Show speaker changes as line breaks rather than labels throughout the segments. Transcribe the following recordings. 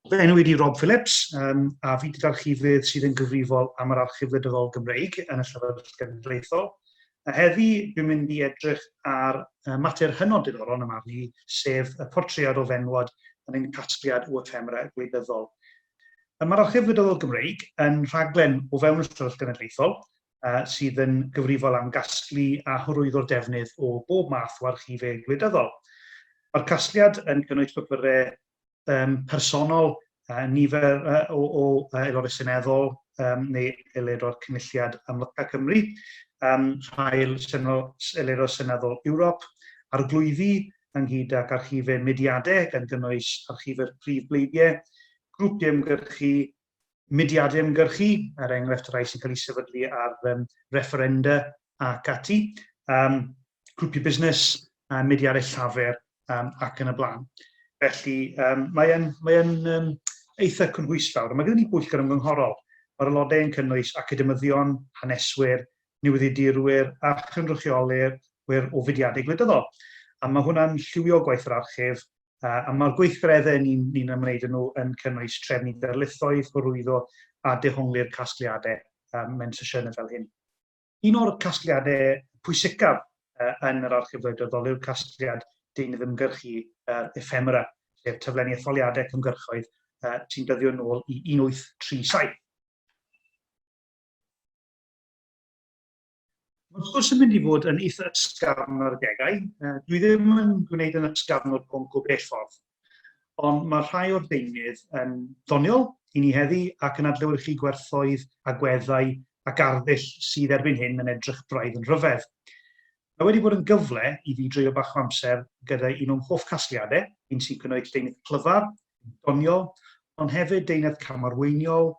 Fy enw i 'di Rob Phillips, a fi 'di'r archifydd sydd yn gyfrifol am yr Archif Wleidyddol Gymreig yn y Llyfrgell Genedlaethol. A heddi, dwi'n mynd i edrych ar mater hynod diddorol yn 'y marn i, sef y portread o fenywod yn ein casgliad o effemera gwleidyddol. Mae'r Archif Wleidyddol Gymreig yn rhaglen o fewn y Llyfrgell Genedlaethol sydd yn gyfrifol am gasglu a hyrwyddo'r defnydd o bob math o archifau gwleidyddol. Mae'r casgliad yn cynnwys papurau personol, nifer o Aelodau Seneddol neu Aelodau'r Cynulliad Amlyca Cymru, rhai Aelodau Seneddol Ewrop, arglwyddi ynghyd ag archifau mudiadau gan gynnwys archifau'r prif bleidiau, grwpiau ymgyrchu, mudiadau ymgyrchu, er enghraifft rhai sy'n cael eu sefydlu ar refferenda ac ati, grwpiau busnes, mudiadau llafur ac yn y blaen. Felly, mae e'n mae e'n eitha cynhwysfawr. Mae gennym ni bwyllgor ymgynghorol. Mae'r aelodau yn cynnwys academyddion, haneswyr, newyddiadurwyr a chynrychiolwyr o fudiadau gwleidyddol. A mae hwnna'n lliwio gwaith yr archif, a mae'r gweithgareddau ni'n ni ymwneud â nhw yn cynnwys trefnu darlithoedd, hyrwyddo a dehongli'r casgliadau mewn sesiynau fel hyn. Un o'r casgliadau pwysicaf yn yr Archif Wleidyddol yw'r casgliad deunydd ymgyrchu yr ephemera, sef taflenni etholiadau ac ymgyrchoedd sy'n dyddio nôl i 1837. Mae'r sgwrs yn mynd i fod yn eitha ysgafn ar adegau. Dwi ddim yn gwneud yn ysgafn o'r pwnc o bell ffordd, ond mae rhai o'r deunydd yn ddoniol i ni heddi ac yn adlewyrchu gwerthoedd, agweddau ac arddull sydd erbyn hyn yn edrych braidd yn rhyfedd. Mae wedi bod yn gyfle i fi dreulio bach o amser gyda un o'm hoff casgliadau, un sy'n cynnwys deunydd clyfar, doniol, ond hefyd deunydd camarweiniol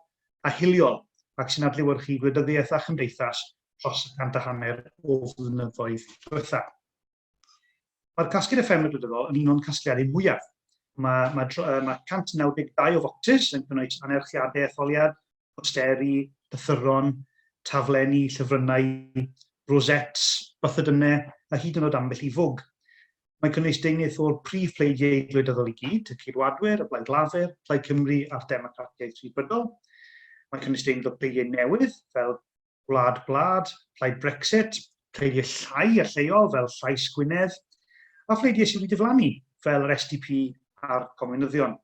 a hiliol ac sy'n adlewyrchu gwleidyddiaeth a chymdeithas dros y 150 o flynyddoedd diwetha'. Mae'r casgliad FM gwleidyddol yn un o'n casgliadau mwyaf. Mae, mae, mae 192 o focsys yn cynnwys anerchiadau etholiad, posteri, lythyron, taflenni, llyfrynnau, rosettes, bathodynnau a hyd yn oed ambell i fwg. Mae'n cynnwys deunydd o'r prif pleidiau gwleidyddol i gyd, y Ceidwadwyr, y Blaid Lafur, Plaid Cymru a'r Democratiaid Rhyddfrydol. Mae'n cynnwys deunydd o pleidiau newydd fel Gwlad Gwlad, Plaid Brexit, pleidiau llai a lleol fel Llais Gwynedd, a phleidiau sydd wedi diflannu fel yr SDP a'r Comiwnyddion.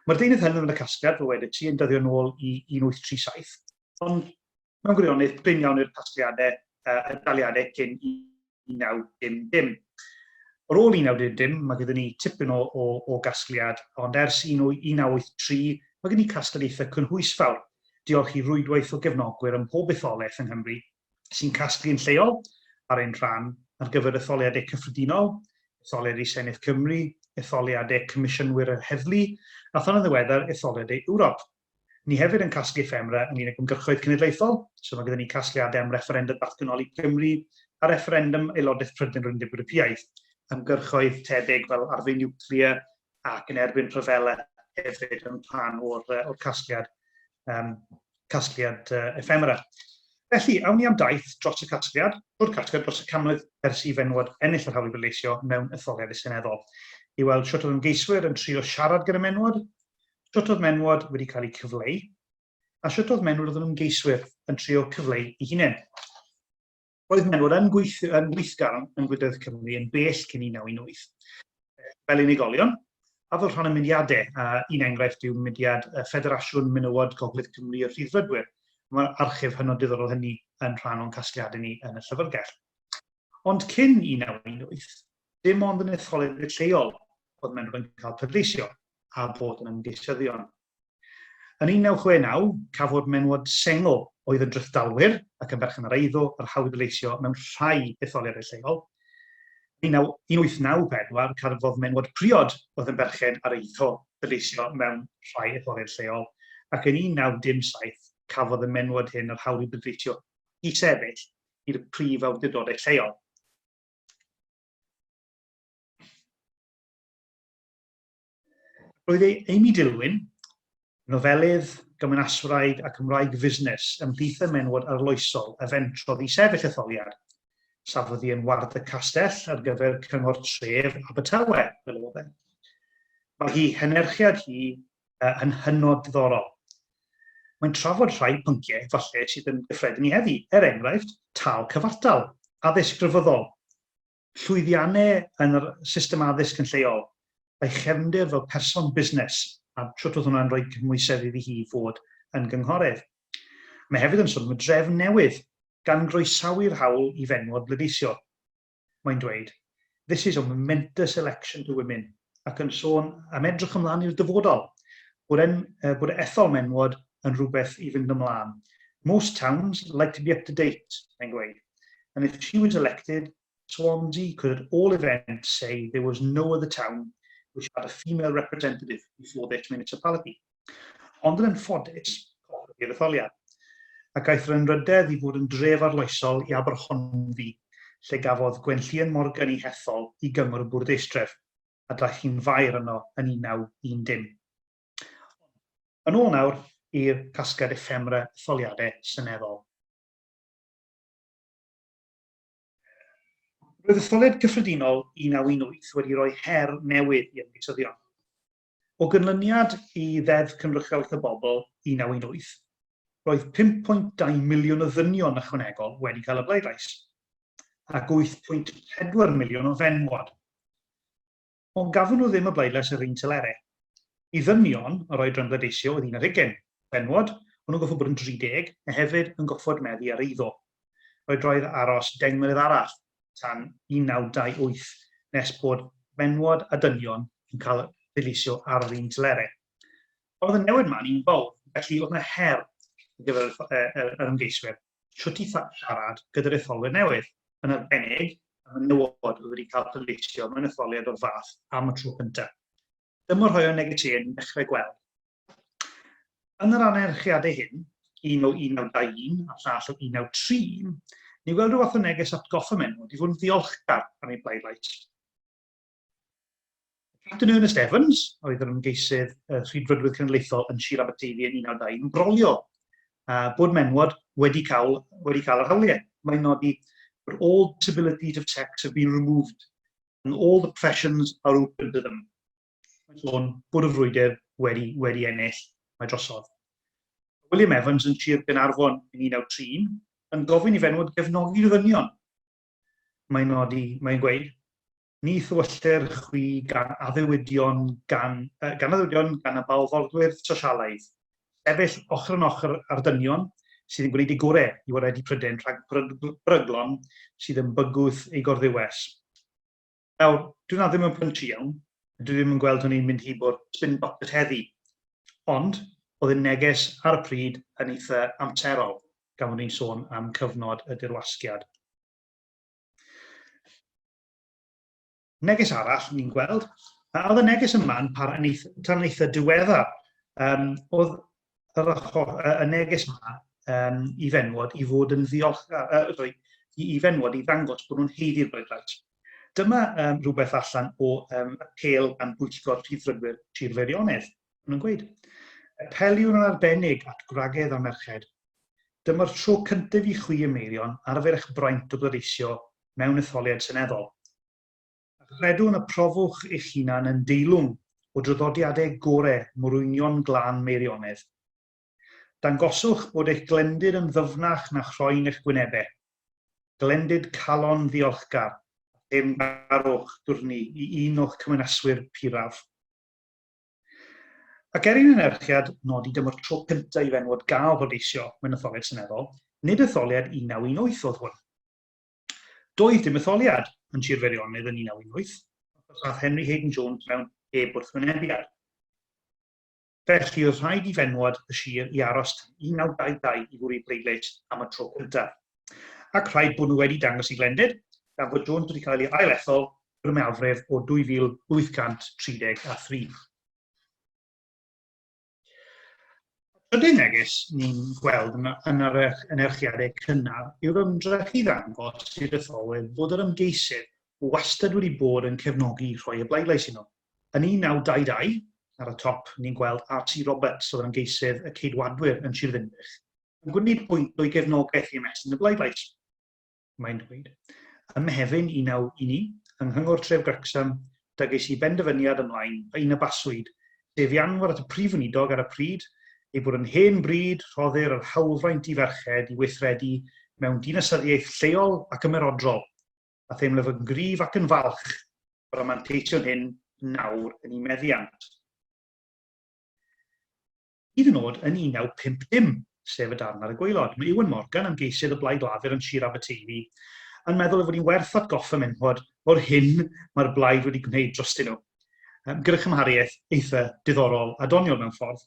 Mae'r deunydd hyn yn y casgliad, fel wedes i, yn dyddio nôl i 1837, ond mewn gwirionedd prin iawn yw'r casgliadau, y daliadau cyn 1910. Ar ôl 1910, mae gyda ni tipyn o, o, o gasgliad, ond ers 1983, mae gen ni casgliad eitha cynhwysfawr, diolch i rwydwaith o gefnogwyr ym mhob etholaeth yng Nghymru sy'n casglu yn lleol ar ein rhan ar gyfer etholiadau cyffredinol, etholiad i Senedd Cymru, etholiadau Comisiynwyr yr Heddlu, a than yn ddiweddar etholiadau Ewrop. Ni hefyd yn casglu ephemera ynglyn ag ymgyrchoedd cenedlaethol, so mae gyda ni casgliadau am refferendum datganoli Cymru a refferendum aelodaeth Prydain o'r Undeb Ewropeaidd, ymgyrchoedd tebyg fel arfau niwclear ac yn erbyn rhyfela hefyd yn rhan o'r, or casgliad, um, casgliad ephemera. Felly, awn ni am daith dros y casgliad, drwy'r casgliad dros y cannoedd ers i fenywod ennill yr hawl i bleidleisio mewn etholiad seneddol, i weld shwt oedd ymgeiswyr yn trio siarad gyda menywod, Shwt oedd menywod wedi cael eu cyfleu, a shwt oedd menywod oedd yn ymgeiswyr yn trio cyfleu eu hunain. Roedd menywod yn, gweithio, yn weithgar yn gwleidyddiaeth Cymru yn bell cyn 1918, fel unigolion, a fel rhan o mudiadau. Un enghraifft yw mudiad Ffederasiwn Menywod Gogledd Cymru y Rhyddfrydwyr. Mae'r archif hynod diddorol hynny yn rhan o'n casgliadau ni yn y llyfrgell. Ond cyn 1918, dim ond yn etholiad lleol oedd menywod yn cael pleidleisio a bod yn ymgeisyddion. Yn 1969, cafodd menywod sengl oedd yn drethdalwyr ac yn berchen ar eiddo yr hawl i bleidleisio mewn rhai etholiadau lleol. Yn 1894, cafodd menywod priod oedd yn berchen ar eiddo pleidleisio mewn rhai etholiad lleol, ac yn 1907, cafodd y menywod hyn yr hawl i bleidleisio i sefyll i'r prif awdurdodau lleol. Roedd ei Amy Dillwyn, nofelydd, gymwynaswraig ac ymwraig fusnes ymhlith y menywod arloesol a fentrodd i sefyll etholiad. Safodd hi yn ward y castell ar gyfer Cyngor Tref Abertawe, fel oedd e. Mae hi hanerchiad hi yn hynod diddorol. Mae'n trafod rhai pynciau, falle, sydd yn gyffredin i heddi, er enghraifft, tâl cyfartal, addysg grefyddol, llwyddiannau yn yr system addysg yn lleol, a'i chefndir fel person busnes, a shwt oedd hwnna'n rhoi cymhwysedd iddi hi fod yn gynghorydd. Mae hefyd yn sôn am y drefn newydd, gan groesawu'r hawl i fenywod bleidleisio. Mae'n dweud, This is a momentous election to women, ac yn sôn am edrych ymlaen i'r dyfodol, bod, en, bod ethol menywod yn rhywbeth i fynd ymlaen. Most towns like to be up to date, mae'n gweud. And if she was elected, Swansea could at all events say there was no other town which had a female representative before this municipality. Ond yn anffodus, collodd hi'r etholiad, ac aeth yr anrhydedd i fod yn dref arloesol i Aberhonddu, lle gafodd Gwenllian Morgan ei hethol i Gyngor y Bwrdeistref, a daeth hi'n faer yno yn 1910. Ond, yn ôl nawr i'r casgliad effemera etholiadau seneddol. Roedd etholiad cyffredinol 1918 wedi rhoi her newydd i ymgeisyddion. O ganlyniad i Ddeddf Cynrychiolaeth y Bobl 1918, roedd 5.2 miliwn o ddynion ychwanegol wedi cael y bleidlais, ac 8.4 miliwn o fenywod. Ond gafon nhw ddim y bleidlais ar un telerau. I ddynion, yr oedran bleidleisio oedd un ar hugain. Fenwod, o'n nhw'n goffod bod yn 30, a hefyd yn goffod meddu ar eiddo. Roedd rhaid aros 10 mlynedd arall, tan 1928, nes bod menwod a dynion yn cael pleidleisio ar yr un telerau. Oedd y newid 'ma'n un fawr, felly oedd 'na her ar gyfer yr ymgeiswyr, shwt i siarad gyda'r etholwyr newydd, yn arbennig y menywod oedd wedi cael pleidleisio mewn etholiad o'r fath am y tro cyntaf. Dyma rhai o'r negeseuon ni'n dechrau gweld. Yn yr anerchiadau hyn, un o 1921 a llall o 1931, ni'n gweld rhyw fath o neges atgoffa menywod i fod yn ddiolchgar am eu pleidlais. Captain Ernest Evans, oedd yr ymgeisydd Rhyddfrydwyr Cenedlaethol yn Sir Aberteifi yn 1921, yn brolio bod menywod wedi cael, wedi cael yr hawliau. Mae'n nodi but all disabilities of sex have been removed and all the professions are open to them. Mae'n sôn bod y frwydr wedi, wedi ennill, mae drosodd. William Evans yn Sir Gaernarfon yn 1931 yn gofyn i fenywod gefnogi'r ddynion. Mae'n nodi, mae'n gweud, Ni thywyllir chwi gan addewidion gan, gan addewidion gan y balfordwyr sosialaidd. Sefyll ochr yn ochr â'r dynion sydd yn gwneud eu gorau i waredu Prydain rhag beryglon sydd yn bygwth ei gorddiwes. Nawr, dwi hwnna ddim yn punchy iawn, dwi ddim yn gweld hwnny'n mynd heibio'r spin doctors heddi, ond oedd y neges ar y pryd yn eitha amserol, gan fod ni'n sôn am cyfnod y dirwasgiad. Neges arall ni'n gweld, a oedd y neges yma'n para yn eitha, tan eitha diweddar. Um, oedd yr acho, y, y neges yma um, i fenwod i fod yn ddiolchgar, sorry, i, i fenwod i ddangos bod nhw'n haeddu'r bleidlais. Dyma um, rhywbeth allan o um, apêl gan Bwyllgor Rhyddfrydwyr Sir Feirionnydd. Maen nhw'n gweud, Apeliwn yn arbennig at gwragedd a merched Dyma'r tro cyntaf i chwi ym Meirion arfer eich braint o bleidleisio mewn etholiad seneddol. A chredwn y profwch eich hunan yn deilwng o draddodiadau gore morwynion glân Meirionnydd. Dangoswch bod eich glendid yn ddyfnach na chroen eich gwynebau. Glendid calon ddiolchgar a theyrngarwch dwrni i un o'ch cymwynaswyr puraf. Ac er i'n anerchiad nodi dyma'r tro cyntaf i fenywod gael pleidleisio mewn etholiad seneddol, nid etholiad 1918 oedd hwn. Doedd dim etholiad yn Sir Feirionnydd yn 1918, achos aeth Henry Haydn Jones mewn heb wrthwynebiad. Felly oedd rhaid i fenywod y sir i aros tan 1922 i fwrw eu pleidlais am y tro cyntaf. Ac rhaid bod nhw wedi dangos eu glendid, gan fod Jones wedi cael ei ail-ethol gyda mwyafrif o 2,833. Trydydd neges ni'n gweld yn, yn yr anerchiadau cynnar yw'r ymdrech i ddangos i'r etholwyr fod yr ymgeisydd wastad wedi bod yn cefnogi rhoi y bleidlais i nhw. Yn 1922, ar y top, ni'n gweld R.C. Roberts oedd yn ymgeisydd y Ceidwadwyr yn Sir Ddinbych, yn gwneud pwynt o'i gefnogaeth i ymestyn y bleidlais. mae'n dweud. Ym Mehefin 1911, yng Nghyngor Tref Wrecsam, dygais i benderfyniad ymlaen pa un a baswyd, sef i anfon at y Prif Weinidog ar y pryd, ei bod yn hen bryd rhoddir yr hawlfraint i ferched i weithredu mewn dinasyddiaeth lleol ac ymerodrol, a theimlaf yn gryf ac yn falch bod y manteision hyn nawr yn eu meddiant. Hyd yn oed yn 1950, sef y darn ar y gwaelod, mae Ewan Morgan, ymgeisydd y Blaid Lafur yn Sir Aberteifi, yn meddwl ei fod hi'n werth atgoffa menywod o'r hyn mae'r blaid wedi gwneud drostyn nhw. Gyda chymhariaeth eitha diddorol a doniol mewn ffordd.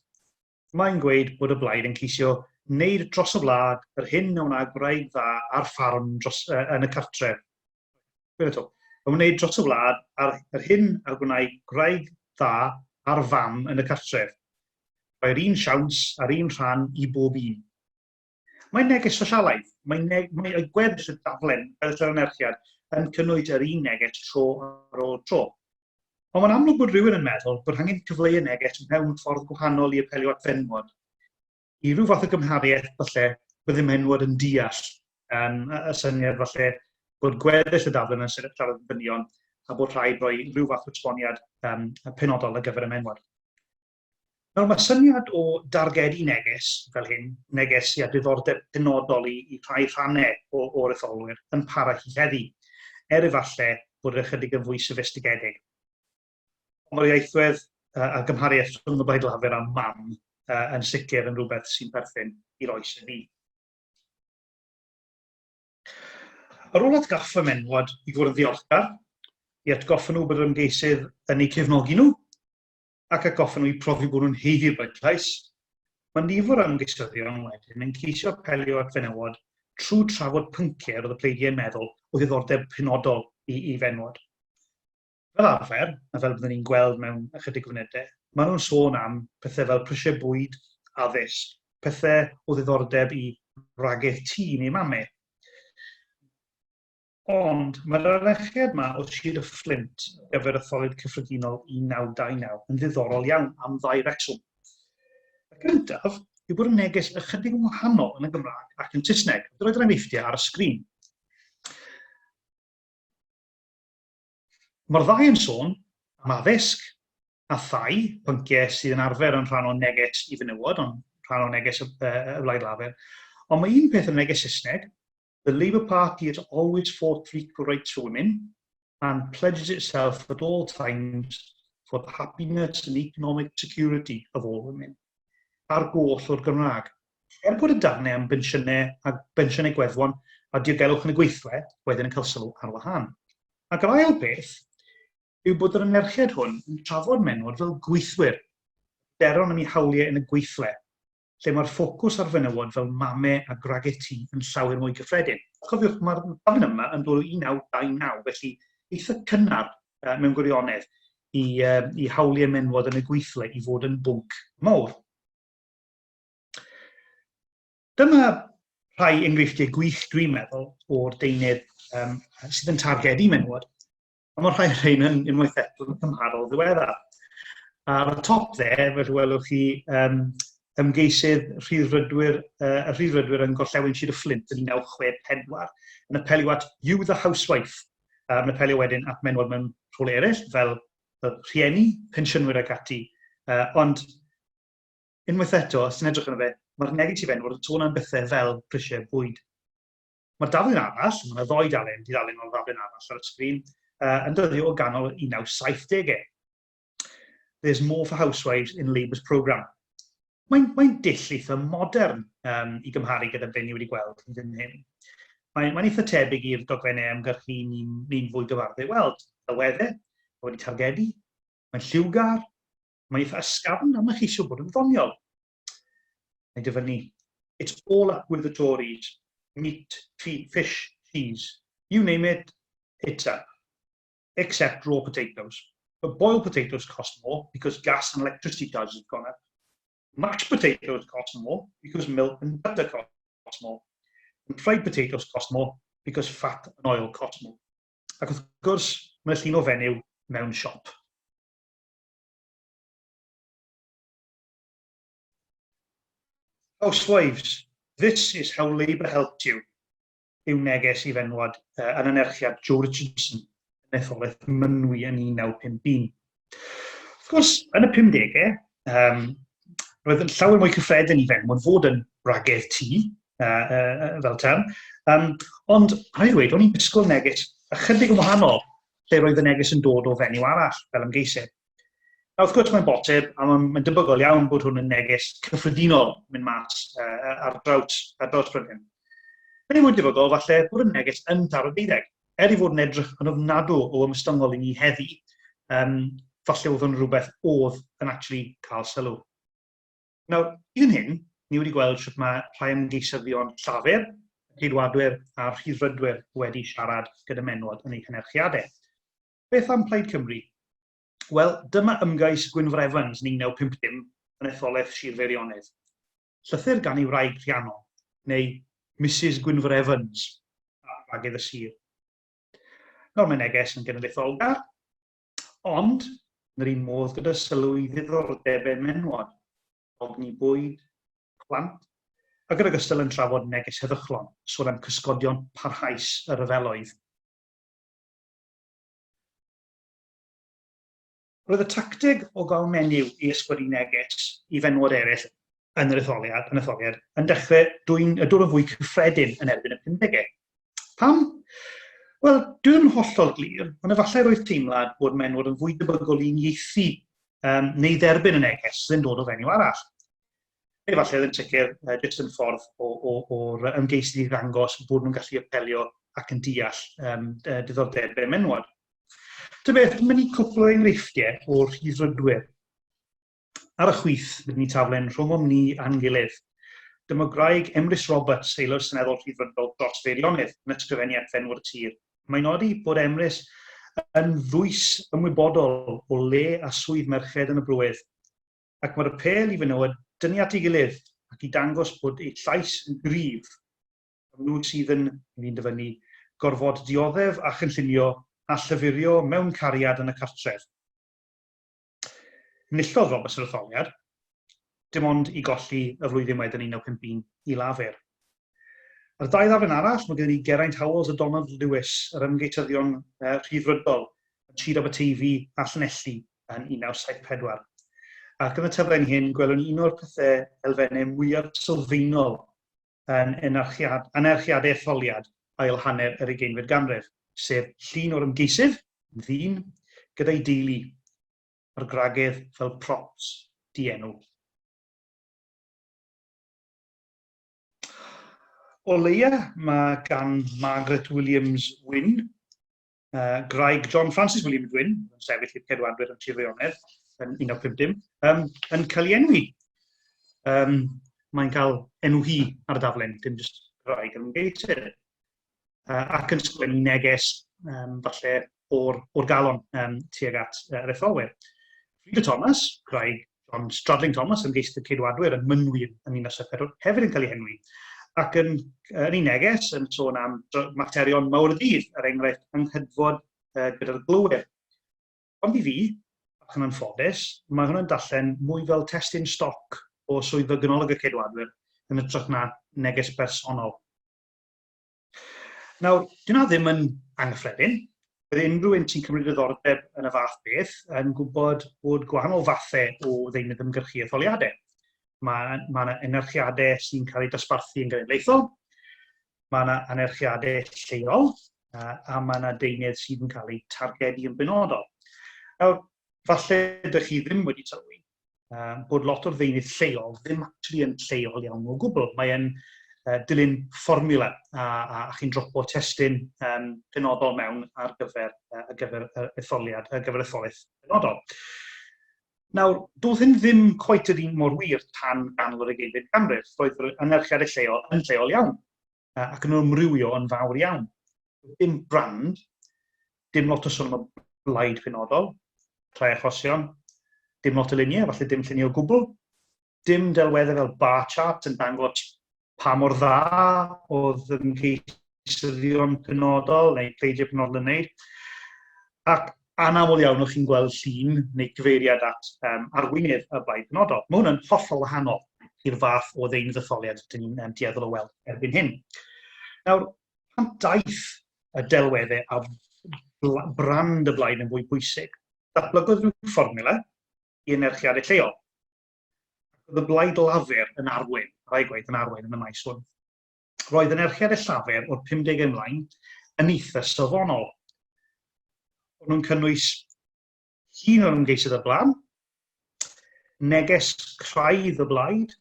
Mae'n gweud bod y blaid yn ceisio wneud dros y wlad yr hyn a wna gwraig dda ar ffarm dros, yn y cartref. Gwyd eto. Yn wneud dros y wlad ar yr hyn a gwnai gwraig dda ar fam yn y cartref. Rhoi'r un siawns a'r un rhan i bob un. Mae'n neges sosialaidd. Mae, ne mae gweddill y daflen, gweddill yr anerchiad, yn cynnwys yr un neges tro ar ôl tro. Ond mae'n amlwg bod rhywun yn meddwl bod angen cyfleu y neges mewn ffordd gwahanol i apelio at fenywod. I ryw fath o gymhariaeth, falle, bydde menywod yn deall y syniad falle bod gweddill y daflen yn siarad yn ddynion a bod rhaid rhoi rhyw fath o esboniad penodol ar gyfer y menywod. Nawr, mae syniad o dargedu neges fel hyn, neges sydd â diddordeb penodol i rhai rhannau o'r etholwyr, yn para hyd heddi, er efallai bod yr ychydig yn fwy soffistigedig. Ond mae'r ieithwedd a gymhariaeth rhwng y Blaid Lafur a mam yn sicr yn rhywbeth sy'n perthyn i'r oes y fi. Ar ôl atgoffa menywod i fod yn ddiolchgar, i atgoffa nhw bod yr ymgeisydd yn eu cefnogi nhw, ac atgoffa nhw i profi bod nhw'n haeddu'r bleidlais, mae nifer o ymgeisyddion wedyn yn ceisio apelio at fenywod trwy trafod pynciau roedd y pleidiau'n meddwl o ddiddordeb penodol i fenywod. Fel arfer, a fel byddwn ni'n gweld mewn ychydig funudau, maen nhw'n sôn am pethau fel prisiau bwyd, addysg, pethau o ddiddordeb i wragedd tŷ neu mame. Ond mae'r arwerthiad yma o Sir y Fflint ar gyfer etholiad cyffredinol 1929 yn ddiddorol iawn am ddau reswm. Y cyntaf yw bod y neges ychydig yn wahanol yn y Gymraeg ac yn Saesneg. Dwi'n rhoi'r enghreifftiau ar y sgrin. Mae'r ddau yn sôn am addysg a thai, pynciau sydd yn arfer yn rhan o neges i fenywod, ond rhan o neges y Blaid Lafur. Ond mae un peth yn neges Saesneg, The Labour Party has always fought for equal rights for women and pledges itself at all times for the happiness and economic security of all women. Ar goll o'r Gymraeg. Er bod y darnau am bensiynau a bensiynau gweddwon a diogelwch yn y gweithle wedyn yn cael sylw ar wahân. Ac yr ail beth yw bod yr anerchiad hwn yn trafod menywod fel gweithwyr, pryderon am eu hawliau yn y gweithle, lle mae'r ffocws ar fenywod fel mame a gwragedd tŷ yn llawer mwy cyffredin. Cofiwch, mae'r daflen yma yn dod o 1929, felly eitha cynnar mewn gwirionedd i hawliau menywod yn y gweithle i fod yn bwnc mawr. Dyma rhai enghreifftiau gwych, dwi'n meddwl, o'r deunydd sydd yn targedu menywod. A mae rhai rhain yn unwaith eto yn cymharol ddiweddar. Ar y top dde, fel welwch chi, ymgeisydd rhyddfrydwyr, y rhyddfrydwyr yn gorllewin Sir y Fflint yn 1964, yn apelio at You the Housewife, yn apelio wedyn at menywod mewn rhôl eraill, fel rhieni, pensiynwyr ac ati. Ond Unwaith eto, os ti'n edrych arno fe, mae'r neges i fenywod yn sôn am bethau fel prisiau bwyd. Mae'r daflen arall, mae yna ddoi dalen, dudalen o'r ddaflen arall ar y sgrin, yn dyddio o ganol y 1970au. There's more for housewives in Labour's programme. Mae'n mae dull eitha modern i gymharu gyda be ni wedi gweld hyd yn hyn. Mae'n mae eitha tebyg i'r dogfennau ymgyrchu ni'n ni fwy gyfarwydd ei weld. Delweddau, wedi targedu, mae'n lliwgar, Mae'n eitha ysgafn a mae'n cheisio bod yn ddoniol. Mae'n dyfynnu, It's all up with the Tories. Meat, fish, cheese. You name it, it's up. Except raw potatoes. But boiled potatoes cost more because gas and electricity charges have gone up. Mashed potatoes cost more because milk and butter cost more. And fried potatoes cost more because fat and oil cost more. Ac wrth gwrs, mae llun o fenyw mewn siop. Housewives, this is how Labour helped you, yw neges i fenywod yn anerchiad Joe Richardson. yn etholaeth Mynwy yn 1951. Wrth gwrs, yn y 50au, roedd yn llawer mwy cyffredin i fenywod fod yn wragedd tŷ, fel term, ond rhaid dweud, o'n i'n disgwyl neges ychydig yn wahanol, lle roedd y neges yn dod o fenyw arall fel ymgeisydd. Nawr, wrth gwrs, mae'n bosib, a mae'n mae debygol iawn bod hwn yn neges cyffredinol mynd mas ar draws, ar draws Prydain. Mae'n mwy debygol, falle, bod y neges yn taro deuddeg. Er ei fod yn edrych yn ofnadw o ymstyngol i ni heddi, falle oedd hwn rhywbeth oedd yn actually cael sylw. Nawr, hyd yn hyn, ni wedi gweld sut mae rhai ymgeisyddion Llafur, y Ceidwadwyr a'r Rhyddfrydwyr wedi siarad gyda menywod yn eu hanerchiadau. Beth am Plaid Cymru? Wel, dyma ymgais Gwynfor Evans yn 1950 yn etholaeth Sir Feirionnydd. Llythyr gan ei wraig Rhiannon, neu Misus Gwynfor Evans, a wragedd y sir. Nawr mae neges yn genedlaetholgar, ond yn yr un modd gyda sylw i ddiddordebau menywod, ofni bwyd, plant, ac yn ogystal yn trafod neges heddychlon, sôn am cysgodion parhaus y rhyfeloedd. Roedd y tacteg o gael menyw i ysgwyddu neges i fenywod eraill yn yr etholiad, yn etholiad, yn dechrau dwyn y dod yn fwy cyffredin yn erbyn y 50au. Pam? Wel, dwi ddim yn hollol glir, ond efallai roedd teimlad bod menywod yn fwy debygol i uniaethu neu dderbyn y neges sydd yn dod o fenyw arall. Neu falle oedd yn sicr jyst yn ffordd o'r ymgeisydd i ddangos bod nhw'n gallu apelio ac yn deall diddordebau menywod. Ta beth, dwi'n mynd i cwpl o enghreifftiau o'r rhyddfrydwyr. Ar y chwith, byddwn ni taflen rhwng ni a'n gilydd. Dyma gwraig Emrys Roberts, aelod seneddol Rhyddfrydol dros Feirionnydd, yn ysgrifennu at fenywod y tir. Mae'n nodi bod Emrys yn ddwys ymwybodol o le a swydd merched yn y brwydd, ac mae'r apêl i fenywod dynnu at ei gilydd ac i dangos bod eu llais yn gryf nhw sydd yn, fi'n dyfynnu, gorfod dioddef a chynllunio a llyfurio mewn cariad yn y cartref. Enillodd Roberts yr etholiad, dim ond i golli y flwyddyn wedyn 1951 i Lafur. Ar y ddau ddaflen arall, mae gennym ni Geraint Howells a Donald Lewis, yr ymgeisyddion rhyddfrydol yn Sir Aberteifi a Llanelli yn 1974. Ac yn y taflenni hyn, gwelwn ni un o'r pethau elfennau mwyaf sylfaenol yn anerchiadau etholiad ail hanner yr ugeinfed ganrif, sef llun o'r ymgeisydd, yn ddyn, gyda'i deulu, a'r gwragedd fel props dienw. O leia, mae gan Margaret Williams Wynne, gwraig John Francis Williams Wynne, yn sefyll i'r Ceidwadwyr yn Sir Feirionnydd yn 1950, yn cael ei enwi. Mae'n cael enw hi ar y daflen, dim jyst gwraig yr ymgeisydd. Ac yn sgwennu neges, falle, o'r, or galon tuag at yr etholwyr. Frida Thomas, gwraig John Stradling Thomas, ymgeisydd y Ceidwadwyr yn Mynwy yn 1974, hefyd yn cael ei henwi. Ac yn ei neges yn sôn am materion mawr y dydd, er enghraifft anghydfod gyda'r glowyr. Ond i fi, ac yn anffodus, mae hwn yn darllen mwy fel testun stoc o swyddfa ganolog y Ceidwadwyr yn hytrach na neges bersonol. Nawr, dyna ddim yn anghyffredin. Bydd unrhyw un sy'n cymryd diddordeb yn y fath beth yn gwybod bod gwahanol fathau o ddeunydd ymgyrchu etholiadau. Mae yna ma anerchiadau sy'n cael eu dosbarthu yn genedlaethol, mae yna anerchiadau lleol, a mae yna deunydd sydd yn cael eu targedu yn benodol. Nawr, falle ydych chi ddim wedi sylwi, bod lot o'r ddeunydd lleol ddim actually yn lleol iawn o gwbl. Mae e'n dilyn fformiwla a chi'n dropo testun penodol mewn ar gyfer yr etholiad, ar gyfer etholaeth penodol. Nawr, doedd hyn ddim cweit yr un mor wir tan ganol yr ugeinfed ganrif. Roedd yr anerchiadau lleol yn lleol iawn ac yn amrywio yn fawr iawn. Dim brand, dim lot o sôn am y blaid penodol, rhai achosion, dim lot o luniau, falle dim lluniau o gwbl, dim delweddau fel bar chart yn dangos pa mor dda oedd ymgeisyddion penodol neu pleidiau penodol yn wneud. Ac anaml iawn o'ch chi'n gweld llun neu gyfeiriad at arweinydd y blaid penodol. Mae hwn yn hollol wahanol i'r fath o ddeunydd etholiad dyn ni'n dueddol o weld erbyn hyn. Nawr, pan daeth y delweddau a brand y blaid yn fwy pwysig, datblygodd rhyw fformula i anerchiadau lleol. Oedd y Blaid Lafur yn arwain, rhaid gweud, yn arwain yn y maes hwn. Roedd anerchiadau Llafur o'r 50 ymlaen yn eitha safonol. O'n nhw'n cynnwys llun o'r ymgeisydd ar blaen, neges craidd y blaid,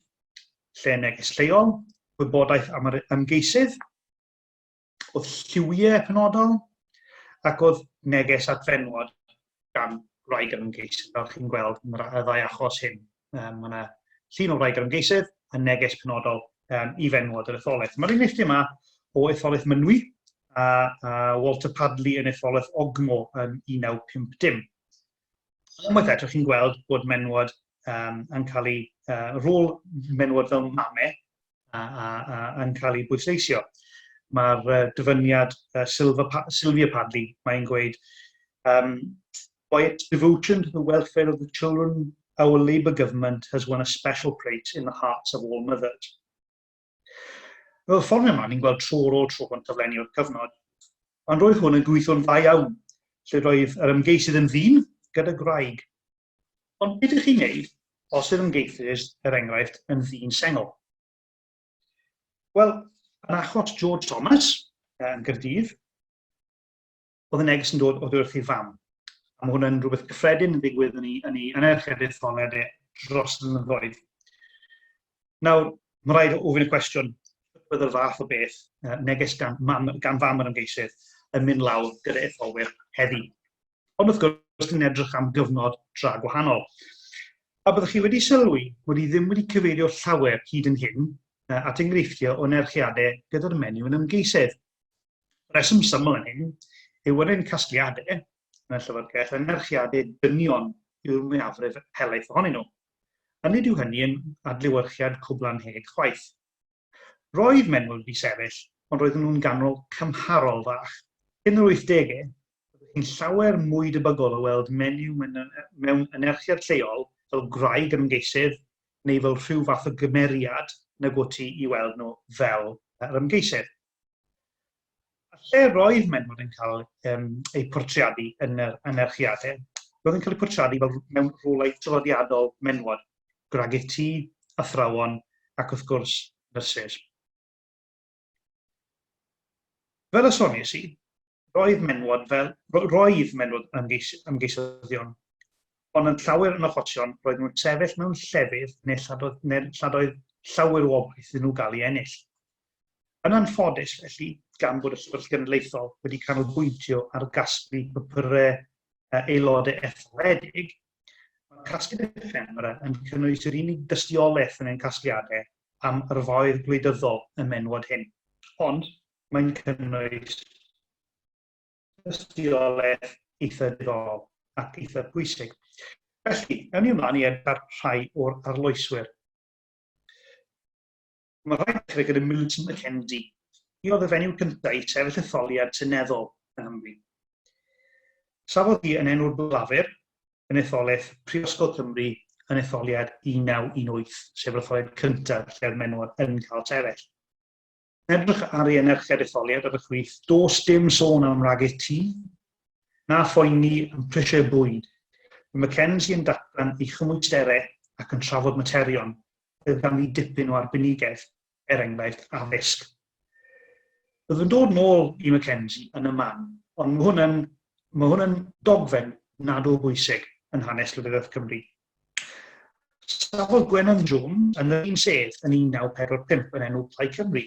lle neges lleol, gwybodaeth am yr ymgeisydd, oedd lliwiau penodol, ac oedd neges at fenwod gan wraig yr ymgeisydd, fel chi'n gweld yn y ddau achos hyn. Mae yna llun o wraig yr ymgeisydd a neges penodol i fenwod yr etholaeth. Mae'r enghreifftiau yma o etholaeth Mynwy a Walter Padley yn etholaeth Ogmore yn 1950. Unwaith eto, chi'n gweld bod menwod yn cael ei, rôl menwod fel mame a yn cael ei bwysleisio. Mae'r dyfyniad Silva, Sylvia Padley, mae'n gweud, "By its devotion to the welfare of the children, our Labour government has won a special place in the hearts of all mothers." Fel ffordd yma, ni'n gweld tro ar ôl tro yn taflenni o'r cyfnod. Ond roedd hwn yn gweithio'n dda iawn, lle roedd yr ymgeisydd yn ddyn gyda gwraig. Ond beth ydych chi'n neud os yw'r ymgeisydd, er enghraifft, yn ddyn sengl? Wel, yn achos George Thomas yn Gaerdydd, oedd y neges yn dod oddi wrth ei fam. A mae hwnna'n rhywbeth cyffredin yn digwydd yn ei anerchiad etholiad e dros y blynyddoedd. Nawr, mae rhaid ofyn y cwestiwn, bydd yr fath o beth, neges gan, mam, gan fam yr ymgeisydd, yn mynd lawr gyda etholwyr heddi? Ond wrth gwrs, ni'n edrych am gyfnod tra gwahanol. A byddwch chi wedi sylwi mod i ddim wedi cyfeirio llawer hyd yn hyn at enghreifftiau o anerchiadau gyda'r menyw yn ymgeisydd. Rheswm syml yn hyn yw yn ein casgliadau yn y llyfrgell, anerchiadau dynion yw'r mwyafrif helaeth ohonyn nhw. A nid yw hynny yn adlewyrchiad cwbl annheg chwaith. Roedd menywod wedi sefyll, ond roedden nhw'n ganol cymharol fach. Cyn yr 80au, byddwch chi'n llawer mwy debygol o weld menyw mewn anerchiad lleol fel gwraig yr ymgeisydd neu fel rhyw fath o gymeriad nag o ti i weld nhw fel yr ymgeisydd. A lle roedd menywod yn cael eu portreadu yn yr anerchiadau, roedd yn cael eu portreadu fel mewn rolau traddodiadol menywod, gwragedd tŷ, athrawon ac wrth gwrs nyrsys. Fel y soniais i, roedd menywod fel, roedd menywod yn ymgeisyddion, ond yn llawer yn achosion roedd nhw'n sefyll mewn llefydd neu lladoedd, neu lladoedd llawer o obaith iddyn nhw gael ei ennill. Yn anffodus, felly, gan bod y Llyfrgell Genedlaethol wedi canolbwyntio ar gasglu papurau aelodau etholedig, mae'r casgliad ephemera yn cynnwys yr unig dystiolaeth yn ein casgliadau am yrfaoedd gwleidyddol y menywod hyn. Ond mae'n cynnwys dystiolaeth eitha diddorol ac eitha pwysig. Felly, ewn ni ymlaen i edrych ar rhai o'r arloeswyr. Mae rhaid dechrau gyda Millicent Mackenzie. Hi oedd y fenyw cyntaf i sefyll etholiad seneddol yng Nghymru. Safodd hi yn enw'r Lafur yn etholaeth Prifysgol Cymru yn etholiad 1918, sef yr etholiad cyntaf lle oedd menywod yn cael sefyll. Yn edrych ar ei anerchiad etholiad ar y chwith, does dim sôn am wragedd tŷ, na phoeni am prisiau bwyd. Mae Mackenzie yn datgan ei chymwysterau ac yn trafod materion bydd ganddi dipyn o arbenigedd, er enghraifft addysg. Byddwn yn dod nôl i Mackenzie yn y man, ond mae hwn yn, mae hwn yn dogfen nad o bwysig yn hanes Llywodraeth Cymru. Safodd Gwenan Jones yn yr un sedd yn 1945 yn enw Plaid Cymru.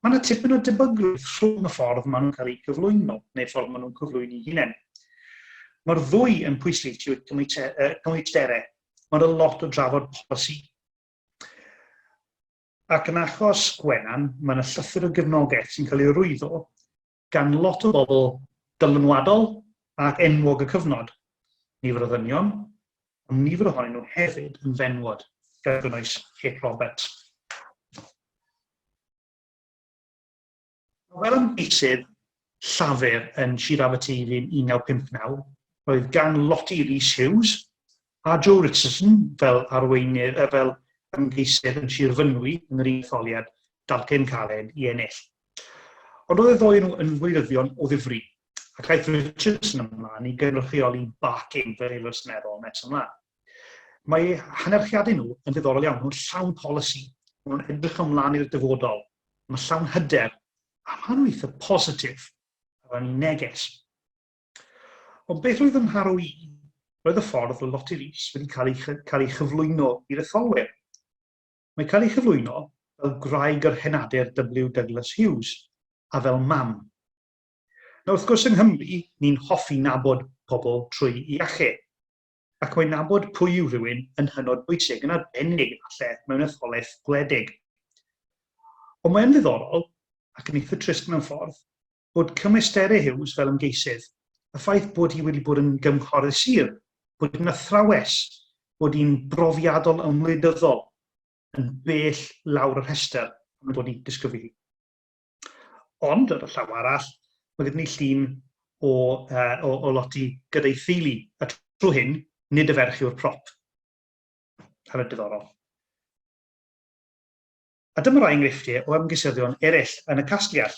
Mae yna tipyn o debygrwydd rhwng y ffordd maen nhw'n cael eu cyflwyno, neu'r ffordd maen nhw'n cyflwyno eu hunain. Mae'r ddwy yn pwysleisio cymwysterau. Mae yna lot o drafod polisi. Ac yn achos Gwenan, mae yna llythyr o gefnogaeth sy'n cael ei rwyddo gan lot o bobl dylanwadol ac enwog y cyfnod. Nifer o ddynion, ond nifer ohonyn nhw hefyd yn fenywod, gan gynnwys Kate Roberts. Fel ymgeisydd Llafur yn Sir Aberteifi'n 1959, roedd gan Lottie Rees Hughes a Joe Richardson fel arweinydd, fel ymgeisydd yn Sir Fynwy yn yr un etholiad, dalcen caled i ennill. Ond oedd y ddou nhw yn wleidyddion o ddifri, Ac aeth Richardson ymlaen i gynrychioli Barking fel aelod seneddol nes ymlaen. Mae eu hanerchiadau nhw yn ddiddorol iawn, nhw'n llawn polisi, maen nhw'n edrych ymlaen i'r dyfodol, mae llawn hyder, a maen nhw'n eitha positif o ran eu neges. Ond beth oedd yn nharo i, roedd y ffordd o Lottie Rees wedi cael ei, cael ei chyflwyno i'r etholwyr. Mae cael ei chyflwyno fel gwraig yr henadur W Douglas Hughes a fel mam. Nawr wrth gwrs yng Nghymru, ni'n hoffi nabod pobl trwy iachu. Ac mae nabod pwy yw rhywun yn hynod bwysig, yn arbennig falle mewn etholaeth gwledig. Ond mae'n ddiddorol, ac yn eitha trist mewn ffordd, bod cymwysterau Hughes fel ymgeisydd, y ffaith bod hi wedi bod yn gynghorydd sir, bod hi'n athrawes, bod hi'n brofiadol yn wleidyddol, yn bell lawr y rhestr am dod i disgrifio hi. Ond, ar y llaw arall, mae gyda ni llun o, uh, o, o Lottie gyda'i theulu, a trwy hyn, nid y ferch yw'r prop. Hynod diddorol. A dyma rai enghreifftiau o ymgeisyddion eraill yn y casgliad.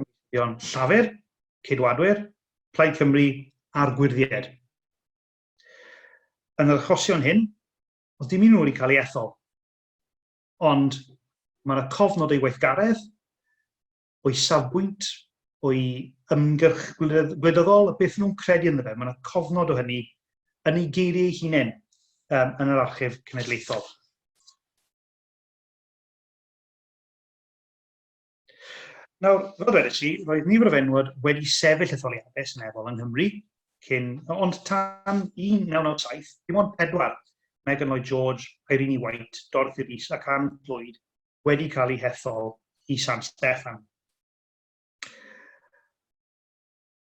Ymgeisyddion Llafur, Ceidwadwyr, Plaid Cymru a'r Gwyrddïaid. Yn yr achosion hyn, oedd dim un nhw wedi cael ei ethol. Ond mae yna cofnod o'i weithgaredd, o'i safbwynt, o'i ymgyrch gwleidyddol, a beth nhw'n credu ynddo fe. Mae yna cofnod o hynny yn ei geiriau ei hunain um, yn yr archif cenedlaethol. Nawr, fel dwedais i, roedd nifer o fenywod wedi sefyll etholiadau seneddol yng Nghymru cyn, ond tan 1997, dim ond pedwar, Megan Lloyd George, Irene White, Dorothy Rees ac Ann Clwyd, wedi cael eu hethol i San Steffan.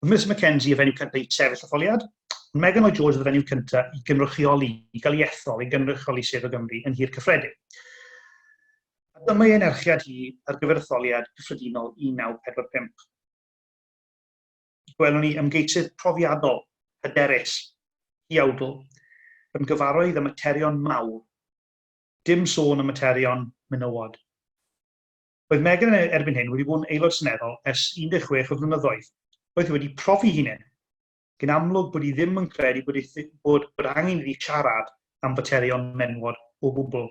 Miss Mackenzie y fenyw cyntaf i sefyll etholiad, ond Megan Lloyd George oedd y fenyw cyntaf i gynrychioli, i gael ei ethol, i gynrychioli sedd o Gymru yn Nhŷ'r Cyffredin. A dyma ei anerchiad hi ar gyfer etholiad cyffredinol 1945. Gwelwn ni ymgeisydd profiadol, hyderus, huawdl, yn gyfarwydd â materion mawr, dim sôn am materion menywod. Roedd Megan erbyn hyn wedi bod yn Aelod Seneddol ers 16 o flynyddoedd. Roedd hi wedi profi hunain. Ac yn amlwg bod hi ddim yn credu bod, bod, bod angen iddi siarad am faterion menywod o gwbl.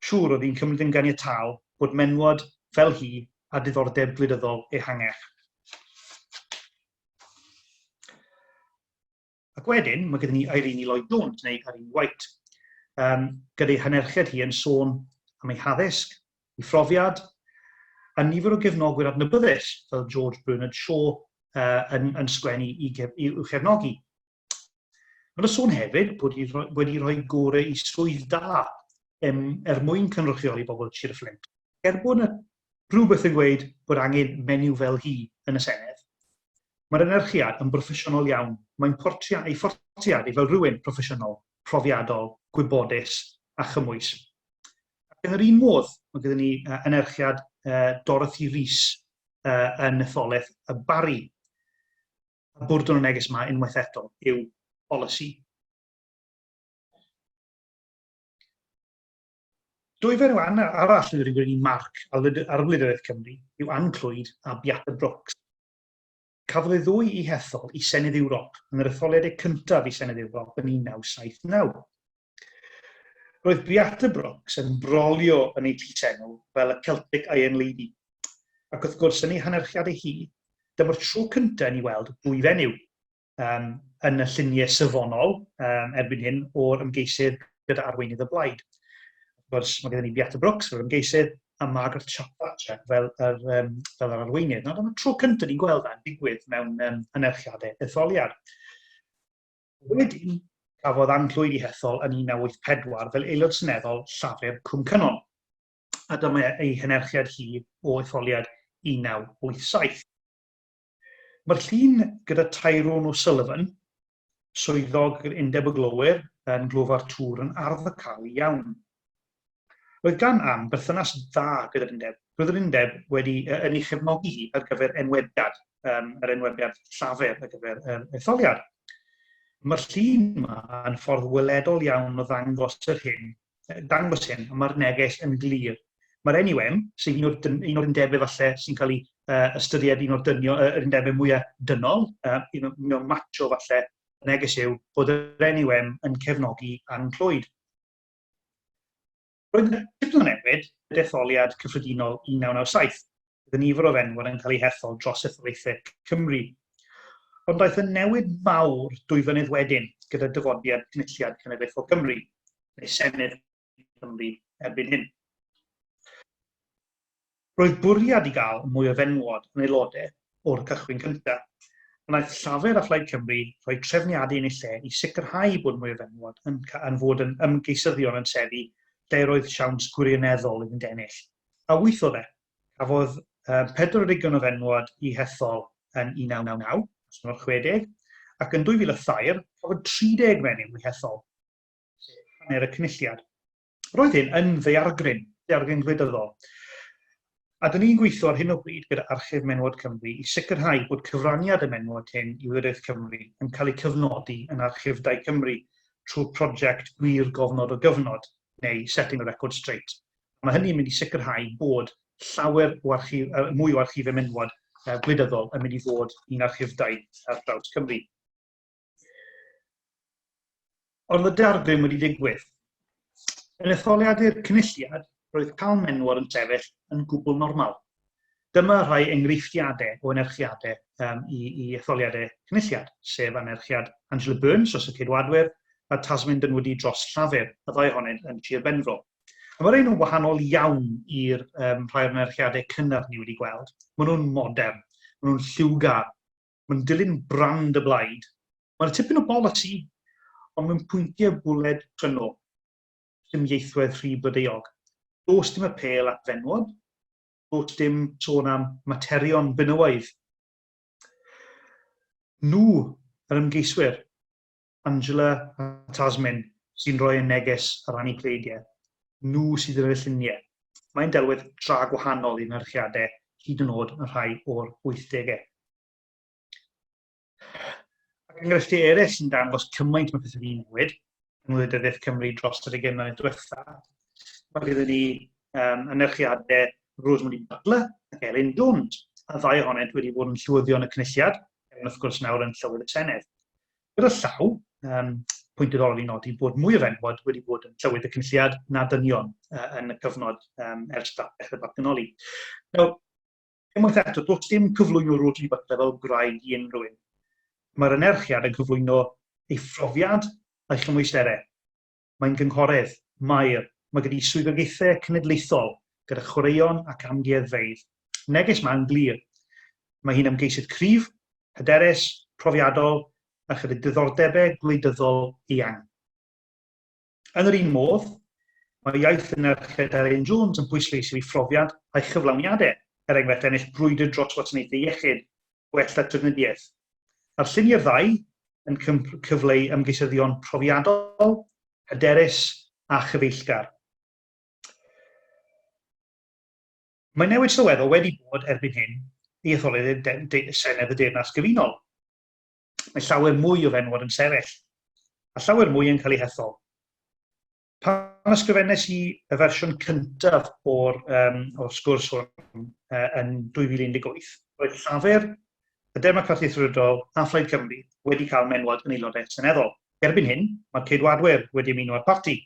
Siŵr oedd hi'n cymryd yn ganiataol bod menywod fel hi â diddordeb gwleidyddol ehangach. Ac wedyn, mae gyda ni Irene Lloyd Jones, neu Irene White, um, gyda'i hanerchiad hi yn sôn am ei haddysg, ei phrofiad, a nifer o gefnogwyr adnabyddus, fel George Bernard Shaw, uh, yn, yn sgwennu i, i, i'w chefnogi. Mae'n sôn hefyd bod hi wedi rhoi gorau i swydd da er mwyn cynrychioli bobl Sir y Fflint. Er bod yna rhywbeth yn gweud bod angen menyw fel hi yn y Senedd, mae'r anerchiad yn broffesiynol iawn. Mae'n portrea, ei phortreadu fel rhywun proffesiynol, profiadol, gwybodus a chymwys. Ac yn yr un modd, mae gyda ni anerchiad Dorothy Rees yn etholaeth y Barri. A bwrdwn y neges yma unwaith eto yw polisi. Dwy fenyw arall sydd wedi gwneud marc ar wleidyddiaeth Cymru yw Ann Clwyd a Beata Brooks. Cafodd ei ddwy eu hethol i Senedd Ewrop yn yr etholiadau cyntaf i Senedd Ewrop yn 1979. Roedd Beata Brooks yn brolio yn ei llysenw fel y Celtic Iron Lady, ac wrth gwrs yn ei hanerchiadau hi, dyma'r tro cyntaf i ni weld dwy fenyw um, yn y lluniau safonol um, erbyn hyn o'r ymgeisydd gyda arweinydd y blaid. Wrth gwrs, mae gyda ni Beata Brooks fel ymgeisydd a Margaret Thatcher fel yr, um, fel yr arweinydd. Nawr, dyma'r tro cyntaf ni'n gweld yna'n digwydd mewn um, anerchiadau etholiad. Wedyn, cafodd Ann Clwyd ei hethol yn 1984 fel Aelod Seneddol Llafur Cwm Cynon, a dyma ei hanerchiad hi o etholiad 1987. Mae'r llun gyda Tyrone O'Sullivan, swyddog yr Undeb y Glowyr yn Glofa'r Tŵr yn ardderchog iawn. Roedd gan Ann berthynas dda gyda'r undeb. Roedd yr undeb wedi yn ei chefnogi hi ar gyfer enwebiad, um, yr enwebiad Llafur ar gyfer yr etholiad. Mae'r llun yma yn ffordd weledol iawn o ddangos yr hyn, dangos hyn, a mae'r neges yn glir. Mae'r NUM, sy'n un o'r, un o'r undebau falle sy'n cael ei ystyried un o'r dynio, yr undebau mwyaf dynol, un o'r mwyaf macho falle, y neges yw bod yr NUM yn cefnogi Ann Clwyd. Roedd yna tipyn o newid y detholiad cyffredinol 1997, gyda nifer o fenywod yn cael eu hethol dros etholaethau Cymru. Ond daeth y newid mawr dwy flynedd wedyn gyda dyfodiad Cynulliad Cenedlaethol Cymru, neu Senedd Cymru erbyn hyn. Roedd bwriad i gael mwy o fenywod yn aelodau o'r cychwyn cyntaf. Wnaeth Llafur a Phlaid Cymru rhoi trefniadau yn eu lle i sicrhau bod mwy o fenywod yn, yn fod yn ymgeisyddion yn seddi lle roedd siawns gwirioneddol iddynt ennill. A weithiodd e. Cafodd 40 o fenywod eu hethol yn 1999, allan o'r 60, ac yn 2003 cafodd 30 menyw eu hethol, sef hanner y cynulliad. Roedd hyn yn ddaeargryn, daeargryn gwleidyddol. A dyn ni'n gweithio ar hyn o bryd gyda Archif Menywod Cymru i sicrhau bod cyfraniad y menywod hyn i wleidyddiaeth Cymru yn cael eu cyfnodi yn Archifdai Cymru trwy'r prosiect Gwir Gofnod o Gyfnod, neu Setting the Record Straight. A mae hynny'n mynd i sicrhau bod llawer o archif, mwy o archifau menywod gwleidyddol yn mynd i ddod i'n archifdai ar draws Cymru. Ond y derbyn wedi digwydd. Yn etholiadau'r Cynulliad, roedd cael menywod yn sefyll yn gwbl normal. Dyma rhai enghreifftiadau o anerchiadau um, i, i etholiadau Cynulliad, sef anerchiad Angela Burns dros y Ceidwadwyr a Tasmin Dunwoody dros Llafur, y ddau ohonynt yn Sir Benfro. A mae rhain yn wahanol iawn i'r um, rhai o'r anerchiadau cynnar ni wedi gweld. Maen nhw'n modern, maen nhw'n lliwgar, Mae'n dilyn brand y blaid. Mae'n tipyn o bolisi, ond mewn pwyntiau bwled cryno. Dim ieithwedd rhy blodeuog. Does dim apêl at fenywod. Does dim sôn am materion benywaidd. Nhw, yr ymgeiswyr, Angela a Tasmin, sy'n rhoi y neges ar ran eu pleidiau. Nhw sydd yn y lluniau. Mae'n delwedd tra gwahanol i'r nyrchiadau, hyd yn oed y rhai o'r 80au. Ac enghreifftiau eraill sy'n dangos cymaint mae pethau wedi newid yng ngwleidyddiaeth Cymru dros yr 20 mlynedd diwetha. Mae gyda ni um, anerchiadau Rosemary Butler ac Elin Jones, a ddau ohonynt wedi bod yn llywyddion y Cynulliad, Elin wrth gwrs nawr yn llywydd y Senedd. Gyda llaw, um, pwynt diddorol i nodi bod mwy o fenywod wedi bod yn llywydd y Cynulliad na dynion uh, yn y cyfnod um, ers dechrau datganoli. Nawr, unwaith eto, does dim cyflwyno Rhodri Butler fel gwraig i unrhyw un. Mae'r anerchiad yn cyflwyno ei phrofiad a'i chymwysterau. Mae'n gynghorydd, maer, mae gyda swyddogaethau cenedlaethol gyda chwaraeon ac amgueddfeydd. Neges ma'n glir. Mae hi'n ymgeisydd cryf, hyderus, profiadol a chyda diddordebau gwleidyddol eang. Yn yr un modd, mae iaith y merched Elin Jones yn pwysleisio ei phrofiad a'i chyflawniadau, er enghraifft ennill brwydr dros wasanaethau iechyd, gwella trafnidiaeth. Mae'r lluniau'r ddau yn cyfleu ymgeisyddion profiadol, hyderus a chyfeillgar. Mae newid sylweddol wedi bod erbyn hyn i etholiad Senedd y Deyrnas Gyfunol. Mae llawer mwy o fenywod yn sefyll, a llawer mwy yn cael eu hethol. Pan ysgrifennes i y fersiwn cyntaf o'r, um, o'r sgwrs hwn uh, yn 2018, roedd Llafur, y Democratiaeth Rhyddfrydol a Phlaid Cymru wedi cael menywod yn aelodau seneddol. Erbyn hyn, mae'r Ceidwadwyr wedi ymuno â'r parti.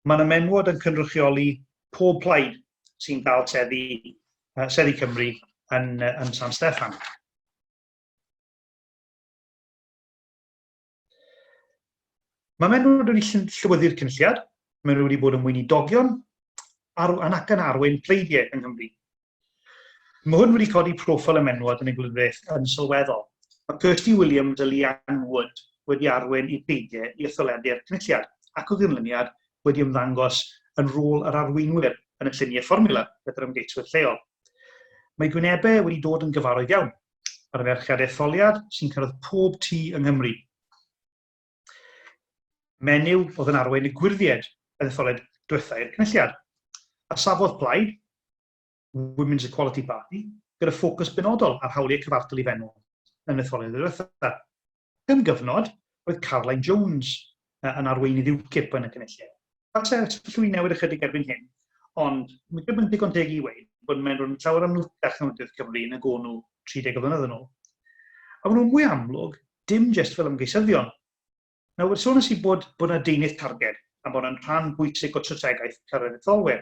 Mae yna menywod yn cynrychioli pob plaid sy'n dal seddi, uh, seddi Cymru yn, yn San Steffan. Mae menywod wedi llywyddu'r cynulliad, maen nhw wedi bod yn weinidogion ar, ac yn arwain pleidiau yng Nghymru. Mae hwn wedi codi proffil y menywod yn y gwleidyddiaeth yn sylweddol. Mae Kirsty Williams a Leanne Wood wedi arwain eu pleidiau i etholiadau'r cynulliad ac o ganlyniad wedi ymddangos yn rôl yr arweinwyr yn y lluniau fformiwla gyda'r ymgeiswyr lleol. Mae gwynebau wedi dod yn gyfarwydd iawn. Mae'r ferched etholiad sy'n cyrraedd pob tŷ yng Nghymru. Menyw oedd yn arwain y gwyrddïaid yn etholiad diwethaf i'r Cynulliad. A safodd plaid, Women's Equality Party, gyda ffocws benodol ar hawliau cyfartal i fenywod yn etholiad diwethaf. Am gyfnod, roedd Caroline Jones yn arweinydd UKIP yn y Cynulliad. Falle sefyllfa wedi newid ychydig erbyn hyn, ond mae'n digon teg i weud. bod menywod yn llawer amlycach yn wledydd Cymru nag o'n nhw 30 o flynedd yn ôl. A maen nhw'n mwy amlwg, dim jyst fel ymgeisyddion. Nawr, sôn i bod yna deunydd targed a bod yna'n rhan bwysig o strategaeth cyrraedd etholwyr.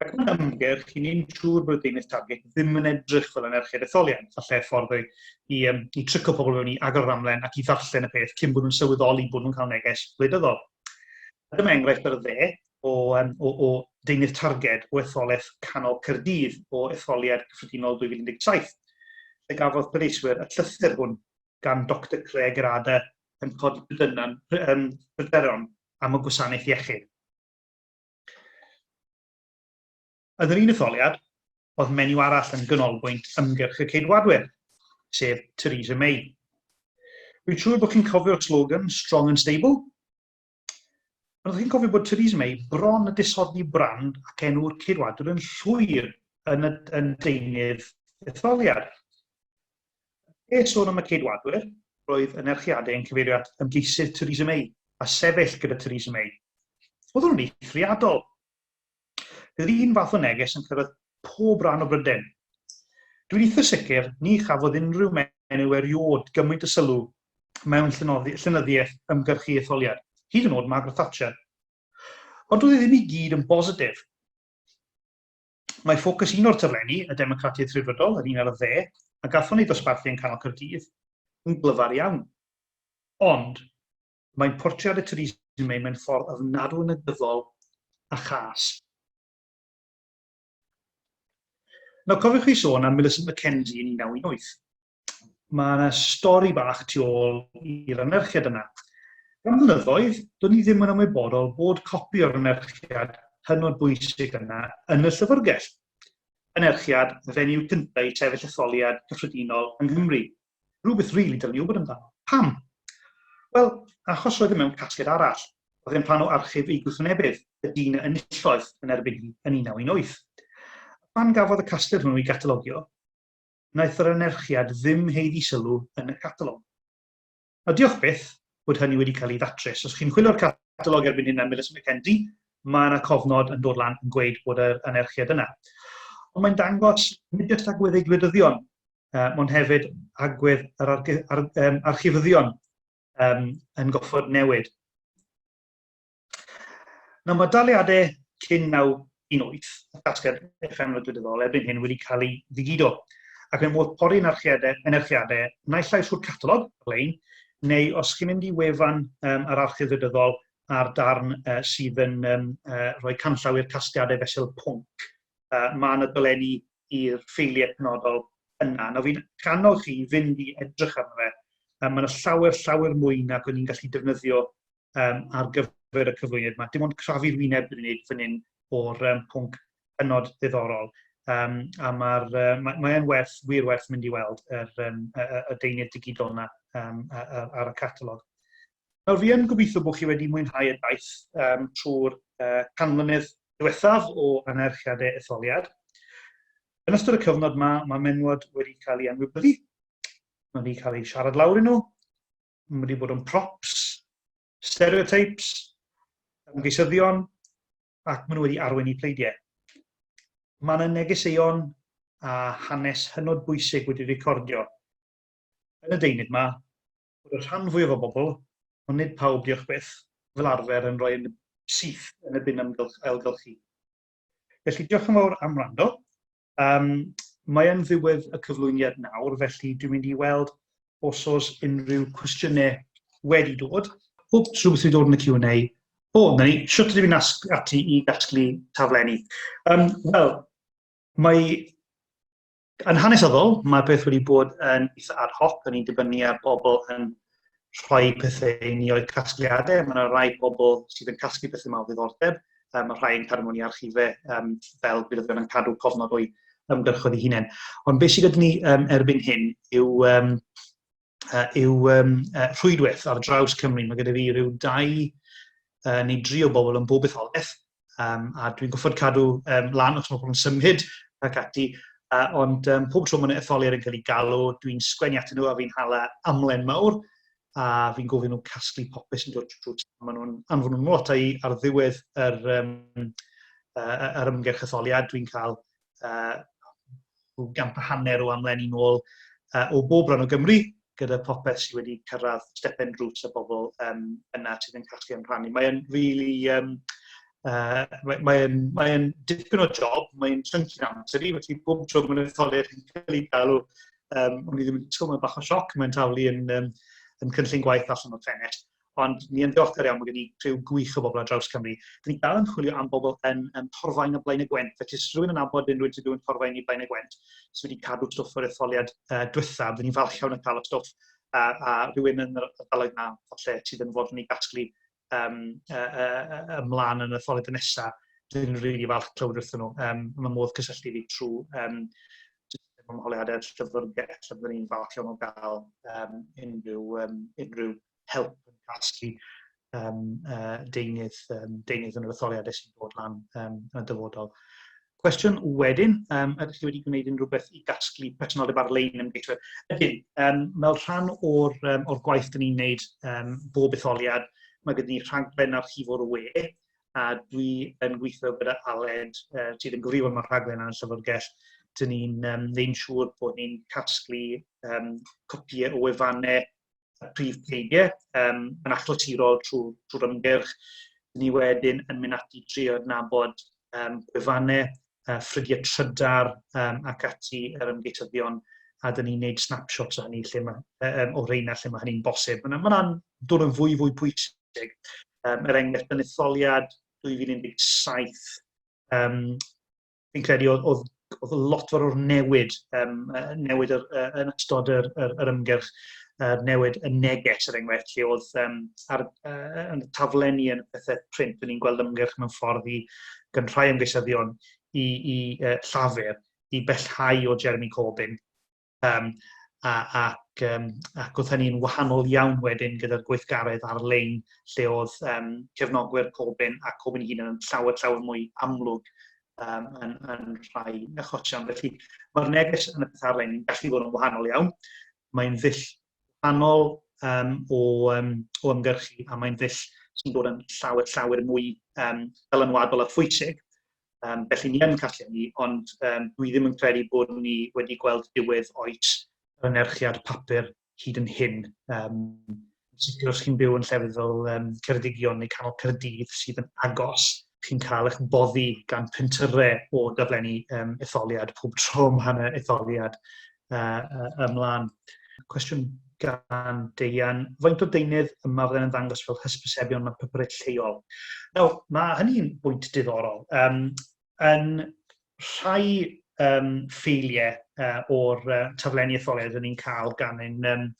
Ac mae'n ymgyrch i ni'n siŵr bod y deunydd targed ddim yn edrych fel anerchiad etholiad. Falle ffordd i trico pobl mewn i agor yr amlen ac i ddarllen y peth cyn bod nhw'n sylweddoli bod nhw'n cael neges wleidyddol. A dyma enghraifft ar y dde o deunydd targed o etholaeth Canol Caerdydd o etholiad cyffredinol 2017, lle gafodd pleidleiswyr y llythyr hwn gan Doctor Claire Gerada yn codi pryderon am y gwasanaeth iechyd. Yn yr un etholiad, oedd menyw arall yn ganolbwynt ymgyrch y Ceidwadwyr, sef Theresa May. Rwy'n siŵr bod chi'n cofio'r slogan 'Strong and Stable'? Ond ydych chi'n cofio bod Theresa May bron y disodli brand ac enw'r Ceidwadwyr yn llwyr yn y yn deunydd etholiad. E sôn am y Ceidwadwyr, roedd yn erchiadau yn cyfeirio at ymgeisydd Theresa May a sefyll gyda Theresa May. Oedd nhw'n eithriadol. Bydd yr un fath o neges yn cyrraedd pob rhan o Brydain. Dwi'n eitha sicr ni chafodd unrhyw menyw erioed gymaint o sylw mewn llenyddiaeth ymgyrchu etholiad, hyd yn oed Margaret Thatcher. Ond doedd e ddim i gyd yn bositif. Mae ffocws un o'r taflenni, y Democratiaid Rhyddfrydol, yr un ar y dde, a gathon ei dosbarthu yn Canol Caerdydd, yn glyfar iawn. Ond, mae'n portreadu Theresa May mewn ffordd ofnadwy negyddol a chas. Nawr, cofiwch chi sôn am Millicent Mackenzie yn 1918. Mae yna stori bach tu ôl i'r anerchiad yna. Am flynyddoedd, do'n i ddim yn ymwybodol bod copi o'r anerchiad hynod bwysig yna yn y llyfrgell. Anerchiad y fenyw cyntaf i sefyll etholiad cyffredinol yng Nghymru. Rhywbeth rili dylen ni wybod amdano. Pam? Wel, achos roedd e mewn casgliad arall. Oedd e'n rhan o archif ei gwrthwynebydd, y dyn a enillodd yn erbyn hi yn 1918. Pan gafodd y casgliad hwnnw ei gatalogio, wnaeth yr anerchiad ddim haeddu sylw yn y catalog. Nawr, diolch byth bod hynny wedi cael ei ddatrys. Os chi'n chwilio'r catalog erbyn hyn am Millicent Mackenzie, mae yna cofnod yn dod lan yn gweud bod yr anerchiad yna. Ond mae'n dangos nid jyst agwedd ei gwleidyddion, ond hefyd agwedd yr archifyddion yn goffod newid. Nawr, mae daliadau cyn 918, y casgliad effemerol gwleidyddol, erbyn hyn wedi cael ei ddigido, ac mae modd pori anerchiadau naill ai trwy'r catalog ar-lein, neu os chi'n mynd i wefan yr archif wleidyddol a'r darn sydd yn rhoi canllaw i'r casgliadau fesul pwnc, mae yna dolenni i'r ffeiliau penodol yna. Nawr fi'n annog chi i fynd i edrych arno fe. Mae yna llawer, llawer mwy nag o'n i'n gallu defnyddio ar gyfer y cyflwyniad yma. Dim ond crafu'r wyneb dwi'n gwneud fan hyn o'r pwnc hynod ddiddorol. A mae'r, mae werth, wir werth mynd i weld yr, y deunydd digidol yna ar y catalog. Nawr, fi yn gobeithio bod chi wedi mwynhau y daith trwy'r 100 mlynedd diwethaf o anerchiadau etholiad. Yn ystod y cyfnod yma, mae menywod wedi cael ei anwybyddu, mae wedi cael ei siarad lawr i nhw, mae wedi bod yn props, stereotypes, ymgeisyddion, ac maen nhw wedi arwain i pleidiau. Mae yna negeseuon a hanes hynod bwysig wedi recordio yn y deunydd yma, bod y rhan fwyaf o bobl, ond nid pawb diolch byth, fel arfer yn rhoi yn syth yn y bin ailgylchu. Felly diolch yn fawr am wrando. Mae yn ddiwedd y cyflwyniad nawr, felly dwi'n mynd i weld os oes unrhyw cwestiynau wedi dod. Wps, rhywbeth wedi dod yn y Q&A. O, na ni, shwt ydw i'n ati i gasglu taflenni? Wel, mae Yn hanesyddol, mae'r peth wedi bod yn eitha ad hoc, o'n i'n dibynnu ar bobl yn rhoi pethau i ni o'u casgliadau. Mae yna rai bobl sydd yn casglu pethau yma o ddiddordeb, mae rhai yn cadw mewn i archifau fel gwleidyddion yn cadw cofnod o'u ymgyrchoedd eu hunain. Ond beth sydd gyda ni erbyn hyn yw rhwydwaith ar draws Cymru. Mae gyda fi rhyw dau neu dri o bobl yn bob etholaeth, a dwi'n goffod cadw lan os mae pobl yn symud ac ati, ond pob tro mae yna etholiad yn cael ei galw, dwi'n sgwennu atyn nhw a fi'n hala amlen mawr, a fi'n gofyn nhw casglu popeth sy'n dod trwy. Maen nhw'n anfon nhw'n ôl ata i ar ddiwedd yr ymgyrch etholiad, dwi'n cael 150 o amlenni nôl o bob rhan o Gymru, gyda popeth sydd wedi cyrraedd stepen drws y bobl yna sydd yn casglu yn rhannu. Mae'n really, mae'n mae mae dipyn o job, mae'n llyncu'n amser i, felly bob tro mae'n etholiad yn cael ei galw, o'n i ddim yn disgwyl, mae'n bach o sioc, mae'n taflu yn cynllun gwaith allan o'r ffenest. Ond ni yn ddiolchgar iawn, mae gen i criw gwych o bobl ar draws Cymru. Dyn ni dal yn chwilio am bobl yn Torfaen a Blaenau Gwent, felly os rhywun yn nabod unrhyw un sy'n byw yn Torfaen i Blaenau Gwent, sydd wedi cadw stwff o'r etholiad diwethaf, dyn ni'n falch iawn yn cael y stwff, a rhywun yn yr ardaloedd yna, falle, sydd yn fodlon i gasglu ymlaen yn y etholiad nesaf, dyn ni'n rili falch clywed wrthyn nhw. Mae modd cysylltu fi trwy ymholiadau'r llyfrgell, a byddwn ni'n falch iawn o gael unrhyw help yn casglu deunydd yn yr etholiadau sy'n dod lan yn y dyfodol. Cwestiwn wedyn, ydych chi wedi gwneud unrhyw beth i gasglu presenoldeb ar-lein ymgeiswyr? Ydyn, fel rhan or gwaith dyn ni'n gwneud bob etholiad, mae gyda ni rhaglen archifo'r we, a dwi yn gweithio gyda Aled, sydd yn gyfrifol am y rhaglen yn y llyfrgell. Dyn ni'n neud yn siŵr bod ni'n casglu copïau o wefannau y prif pleidiau yn achlysurol trwy'r ymgyrch. Ni wedyn yn mynd ati trio adnabod gwefannau, ffrydiau trydar ac ati yr ymgeisyddion, a dyn ni'n neud snapshots o hynny lle mae, o reina lle mae hynny'n bosib. Mae'n ma dod yn fwy fwy pwysig. Er enghraifft, yn etholiad 2017, fi'n credu oedd lot fawr o'r newid, newid yn ystod yr ymgyrch, newid y neges, er enghraifft, lle oedd ar yn y taflenni yn y pethau print, o'n i'n gweld ymgyrch mewn ffordd i gan rhai ymgeisyddion i Llafur i bellhau o Jeremy Corbyn. Ac oedd hynny'n wahanol iawn wedyn gyda'r gweithgaredd ar-lein lle oedd cefnogwyr Corbyn a Corbyn ei hunan yn llawer, llawer mwy amlwg yn rhai achosion. Felly mae'r neges yn y peth ar-lein yn gallu bod yn wahanol iawn. Mae'n ddull wahanol o ymgyrchu a mae'n ddull sy'n dod yn llawer, llawer mwy dylanwadol a phwysig. Felly ni yn casglu hynny, ond dwi ddim yn credu bod ni wedi gweld diwedd oes yr anerchiad papur hyd yn hyn. Sicr os chi'n byw yn llefydd fel Ceredigion neu Canol Caerdydd sydd yn agos, chi'n cael eich boddi gan pentyrrau o daflenni etholiad pob tro mae yna etholiad ymlaen. Cwestiwn gan Deian. Faint o deunydd yma fydde'n ymddangos fel hysbysebion mewn papurau lleol? Nawr, mae hynny'n bwynt diddorol. Yn rhai ffeiliau o'r taflenni etholiad rydyn ni'n cael gan ein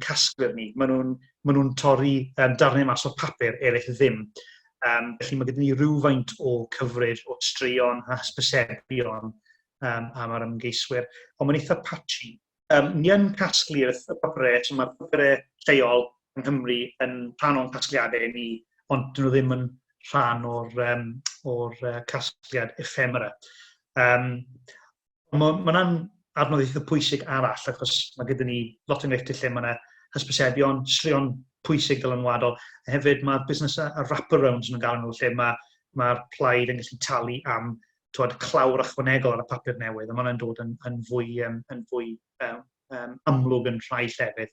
casglwyr ni, maen nhw'n nhw torri darnau mas o'r papur, eraill ddim. Felly mae gyda ni rhywfaint o coverage o straeon a hysbysebion am yr ymgeiswyr, ond mae'n eitha patchy. Ni yn casglu'r y papurau, so mae'r papurau lleol yng Nghymru yn rhan o'n casgliadau ni, ond dyn nhw ddim yn rhan o'r casgliad ephemera. Mae ma hwnna'n adnodd eitha pwysig arall, achos mae gyda ni lot o enghreifftiau lle mae yna hysbysebion, straeon pwysig dylanwadol. A hefyd mae'r busnes y wraparounds nhw'n gael nhw, lle mae'r plaid yn gallu talu am twod, clawr ychwanegol ar y papur newydd, a mae hwnna'n dod yn fwy amlwg yn rhai llefydd.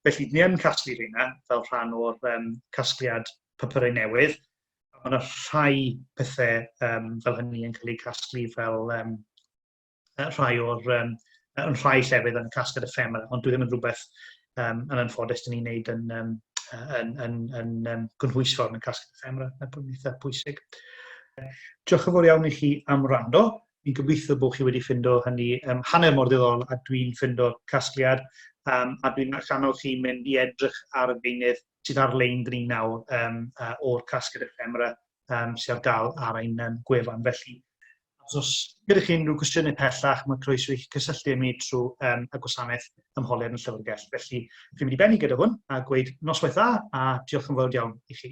Felly, ni yn casglu rheina fel rhan o'r casgliad papurau newydd. Mae yna rhai pethau fel hynny yn cael eu casglu fel rhai o'r yn rhai llefydd yn y casgliad ephemera, ond dwi ddim yn rhywbeth yn anffodus dyn ni'n neud yn gynhwysfawr yn y casgliad ephemera. Mae'n eitha pwysig. Diolch yn fawr iawn i chi am wrando. Fi'n gobeithio bod chi wedi ffindo hynny hanner mor ddiddorol a dwi'n ffindo'r casgliad. A dwi'n annog chi mynd i edrych ar y deunydd sydd ar-lein dyn ni nawr o'r casgliad ephemera sydd ar gael ar ein gwefan. Felly, os gyda chi unrhyw gwestiynau pellach, mae croeso i chi cysylltu â mi trwy y gwasanaeth ymholiad yn llyfrgell. Felly, fi'n mynd i bennu gyda hwn a gweud noswaith dda a diolch yn fawr iawn i chi.